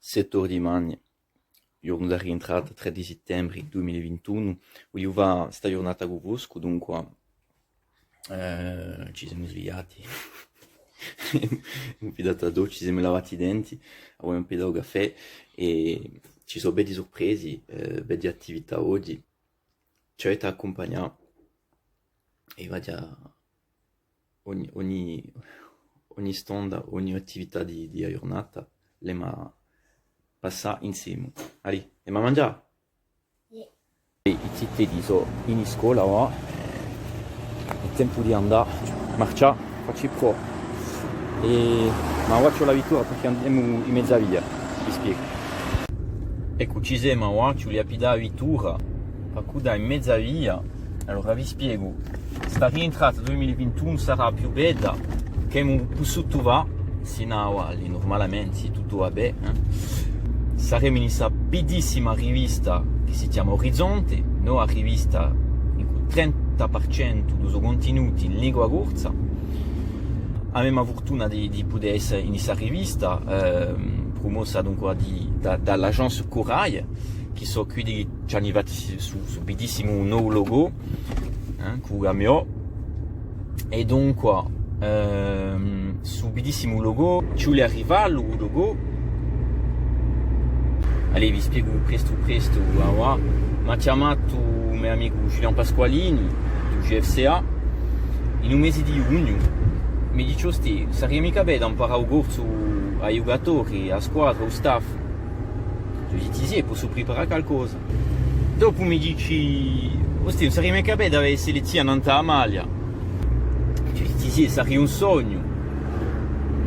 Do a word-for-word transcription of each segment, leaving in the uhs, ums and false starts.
Sette ore di mane, ghjornu di a rientrata, trè di sittembri dui mila è vintunu, vuliu fà sta ghjurnata cù voscu, dunque, eh, ci semu sviati, emu piddatu a doccia, ci semu lavati i denti, avemu piddatu u caffè è ci sò beddi surpresi, eh, beddi attività oghji. Ci avete à accumpagnà è vaghju à ogni, ogni, ogni stonda, ogni attività di, di a ghjurnata, l'emu à passà insemu. Allez, emu à manghjà? Iè. È i ziteddi sò in iscola, và. Hè tempu di andà, marchjà, facci prò. È, ma avà ci hè a vittura perchè andemu in mezza via, vi spiegu. Eccu, ci semu avà, ci vulia à piddà a vittura, parchì da in mezza via. Allora vi spiegu, sta rientrata dui mila è vintunu sarà più bedda ch'emu pussutu fà, sinu à avà, nurmalamenti, sì tuttu và bè, eh. Saremu in sta biddissima rivista chì si chjama Orizzonte, nova rivista incù trenta per centu di u so cuntinutu in lingua corsa. Avemu a furtuna di, di pudè esse in sta rivista, ehm, prumossa dunque di, da, da l'agence Corail, chì sò quiddi chì ci anu fattu stu, stu bidissimu novu logo, eh, cù u camiò. È dunque, ehm, stu bidissimu logo, ci vole à rifà u logo. Allez, vi spiegu prestu prestu, avà. M'hà chjamatu u me amicu Julian Pasqualini, di u G F C A, in u mesi di ghjugnu. Mi dici: «Ostè, saria micca bedda amparà u corsu à i ghjucatori, à a squadra, à u staff?» Eiu dissi: «Iè, possu priparà calcosa.» Dopu mi dici: «Ostè, ùn saria micca bedda avè e selezioni annant'à a maglia?» Eiu dissi: «Iè, saria un sognu,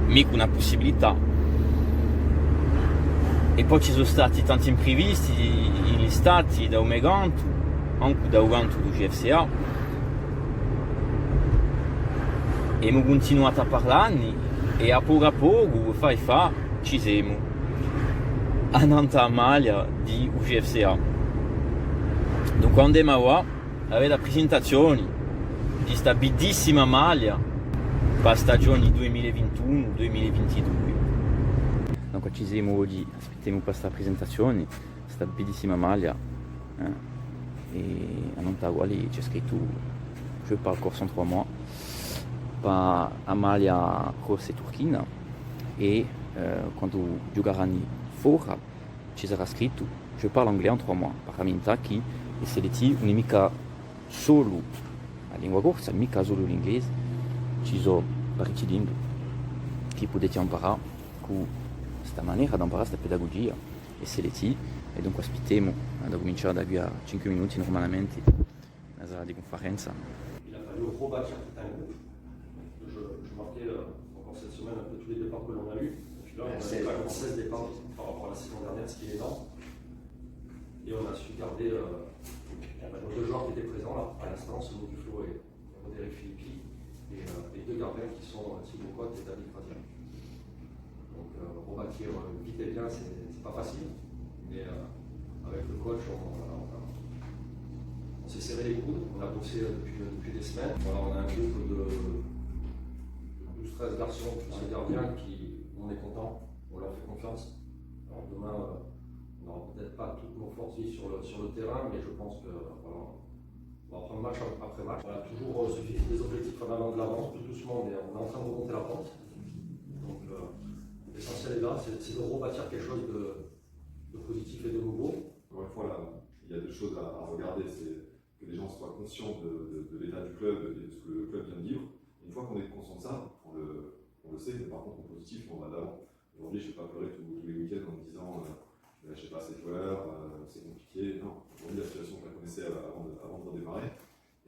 micca una pussibilità.» È po ci sò stati tanti imprivisti in l'istati da u me cantu, ancu da u cantu di u G F C A. Emu cuntinuatu à parlanni è à pocu à pocu, fà è fà, ci semu annant'à a maglia di u G F C A. Dunque andemu avà à vede a prisentazioni di sta biddissima maglia pà a stagioni dui mila è vintunu, dui mila è vintidui. Dunque ci semu oghji, aspittemu pà sta prisentazioni, sta biddissima maglia, eh, è annant'à a quali ci hè scrittu: «Je parle corse en trois mois», pà a maglia rossa è turchina, è, eh, quandu ghjucarani fora, ci sarà scrittu: «Je parle anglais en trois mois», pà ramintà chì e selezioni ùn hè micca solu a lingua corsa, micca solu l'inglese, ci sò parechji lingui chì pudeti amparà cù sta manera d'amparà, sta pedagugia è selezioni, è dunque aspittemu, eh, da cumincià da quì à cinque minuti nurmalamenti, a sala di cunferenza. Il a fallu rebâtir tout un groupe. Je, je marquais, euh, encore cette semaine un peu tous les départs que l'on a eus. Et puis là, on a eu quand même seize départs par rapport à la saison dernière, ce qui est énorme. Et on a su garder, euh, bah, nos deux joueurs qui étaient présents là, à l'instant, Sonu Duflo et, et Roderick Philippi, et, euh, et deux gardiens qui sont, euh, Thibaut Cotte et David Gradia. Donc, euh, rebâtir, euh, vite et bien, c'est, c'est pas facile. Mais, euh, avec le coach, on, voilà, on a, on s'est serré les coudes, on a bossé, euh, depuis, depuis des semaines. Voilà, on a un groupe de, de douze, treize garçons, plus le gardien, qui, on est content, on leur fait confiance. Alors demain, euh, on n'aura peut-être pas toutes nos forces vives sur le, sur le terrain, mais je pense que, voilà, on va prendre match ap-, après match. On a toujours, euh, ce fixe des objectifs en allant de l'avant, tout doucement, mais on est en train de remonter la pente. Donc, euh, l'essentiel est là, c'est, c'est de rebâtir quelque chose de, de positif et de nouveau. Encore une fois, là, il y a deux choses à, à regarder, c'est que les gens soient conscients de, de, de l'état du club et de ce que le club vient de vivre. Une fois qu'on est conscient de ça, on le, on le sait, mais par contre, on est positif et on va de l'avant. Aujourd'hui, je vais pas pleurer tous, tous les week-ends en me disant, euh, ben, j'ai pas assez de joueurs, euh, c'est compliqué. Non, aujourd'hui, la situation, je la connaissais avant de, avant de redémarrer.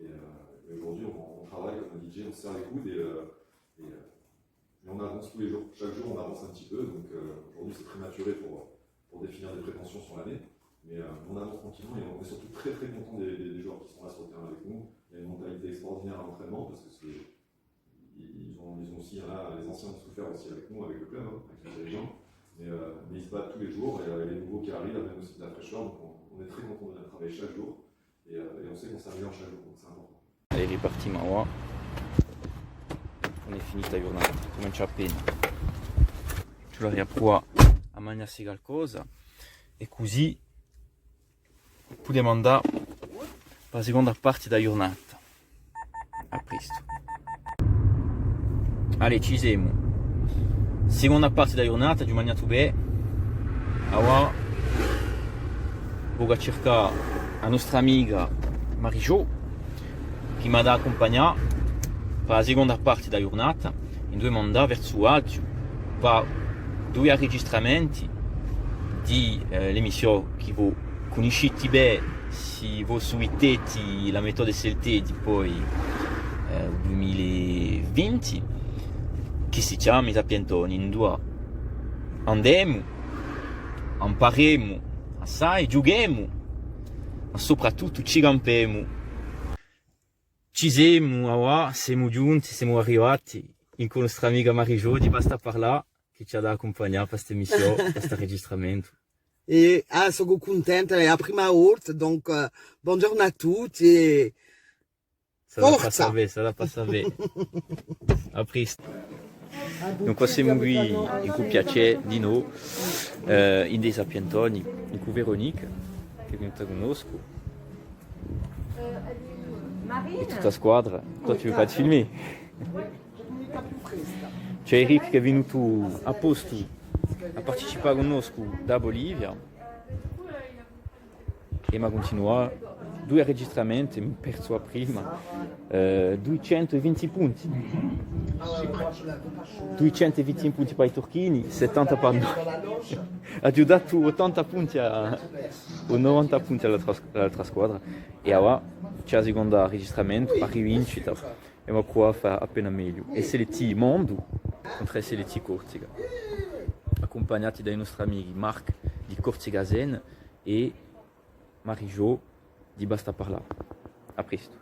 Et, euh, et aujourd'hui, on, on travaille, comme a dit Jay, on se serre les coudes et, euh, et, euh, et on avance tous les jours. Chaque jour, on avance un petit peu. Donc, euh, aujourd'hui, c'est prématuré pour, pour définir des prétentions sur l'année. Mais, euh, on avance tranquillement et on est surtout très, très content des, des, des joueurs qui sont là sur le terrain avec nous. Il y a une mentalité extraordinaire à l'entraînement parce que c'est, ils, ils ont, ils ont aussi, hein, là, les anciens ont souffert aussi avec nous, avec le club, hein, avec les dirigeants. Mais, euh, mais ils se battent tous les jours et, euh, les nouveaux qui arrivent amènent aussi de la fraîcheur. Donc, on, on est très content de venir travailler chaque jour et, euh, et on sait qu'on s'améliore chaque jour. Donc, c'est important. È ripartimu avà. Ùn hè finita a ghjurnata, cumencia appena. Ci vole à pruvà à manghjassi calcosa, è cusì pudemu andà pà a seconda parti di a ghjurnata. À prestu. Allez, ci semu. Seconda parti di a ghjurnata, aghju manghjatu bè. Avà vocu à circà a nostra amica Marie-Jo, chì m'hà da accumpagnà pà a seconda parti di a ghjurnata, induve emu da andà versu Aghju, pà dui arregistramenti di, eh, l'emissiò chì vo cunnisciti bè, sì vo suiteti la Méthode S L T dipoi, eh, u dui mila è vinti, chì si chjama I Sapientoni, induve andemu, amparemu assai, ghjuchemu, ma soprattuttu ci campemu. Ci semu, avà, semu ghjunti, semu arrivati incù a nostra amica Marie-Jo di Basta Parlà, chì ci hà da accumpagnà pà st'emissiò, pà st'arregistramentu. È, ah, sò cuntenta, hè a prima volta, donc, eh, bonghjornu à tutti è forza! S'hà da passà bè, s'hà da passà bè. À prestu. Dunque, semu quì incù Piacè dinò, eh, indè I Sapientoni, incù Véronique, chì hè venuta cun noscu. È tutta a squadra. Tù tù mi fai filmà. Ci hè Eric chì hè venutu à postu à participà cun noscu da Bolivia. È emu à cuntinuà, dui arregistramenti, m'hà persu a prima, eh, duiecentu è vinti punti. Duiecentu è vinti punti pà i Turchini, settanta pà noi. Aghju datu ottanta punti à, o novanta punti à l'altra, à l'altra squadra. È avà, ci hè a seconda arregistramentu, a rivincita. È emu à pruvà à fà appena megliu. S L T Mondu contr'à S L T Corsica. Accumpagnati da i nostri amichi Marc di Corsica Zen è Marie-Jo di Basta Parlà. À prestu.